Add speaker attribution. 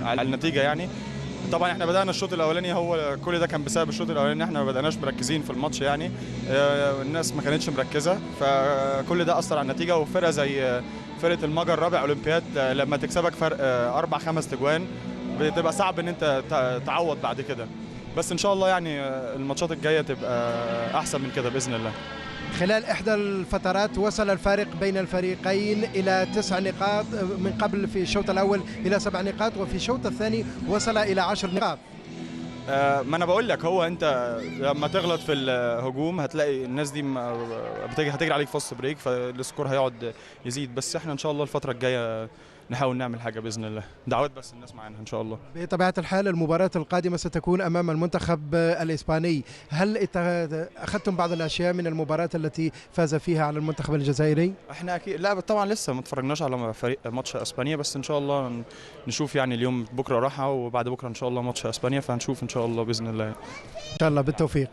Speaker 1: على النتيجة يعني. طبعا احنا بدانا الشوط الاولاني، هو كل ده كان بسبب الشوط الاولاني، احنا ما بدأناش مركزين في الماتش يعني، الناس ما كانتش مركزه، فكل ده اثر على النتيجة. وفرقه زي فرقه المجر رابع اولمبياد، لما تكسبك فرق 4 5 تجوان بتبقى صعب ان انت تعوض بعد كده. بس ان شاء الله يعني الماتشات الجاية تبقى احسن من كده باذن الله.
Speaker 2: خلال إحدى الفترات وصل الفارق بين الفريقين إلى 9 نقاط، من قبل في الشوط الأول إلى 7 نقاط، وفي الشوط الثاني وصل إلى 10 نقاط.
Speaker 1: ما انا بقول لك، هو انت لما تغلط في الهجوم هتلاقي الناس دي هتجري عليك fast break، فال score هيقعد يزيد. بس احنا ان شاء الله الفترة الجاية نحاول نعمل حاجة باذن الله. دعوات بس الناس معانا ان شاء الله.
Speaker 2: بطبيعة الحال المباراة القادمة ستكون أمام المنتخب الإسباني، هل أخذتم بعض الأشياء من المباراة التي فاز فيها على المنتخب الجزائري؟
Speaker 1: احنا اكيد لا، طبعا لسه ما اتفرجناش على فريق ماتش اسبانيا، بس ان شاء الله نشوف يعني. اليوم بكره راحة، وبعد بكره ان شاء الله ماتش اسبانيا، فهنشوف ان شاء الله باذن الله.
Speaker 2: إن شاء الله بالتوفيق.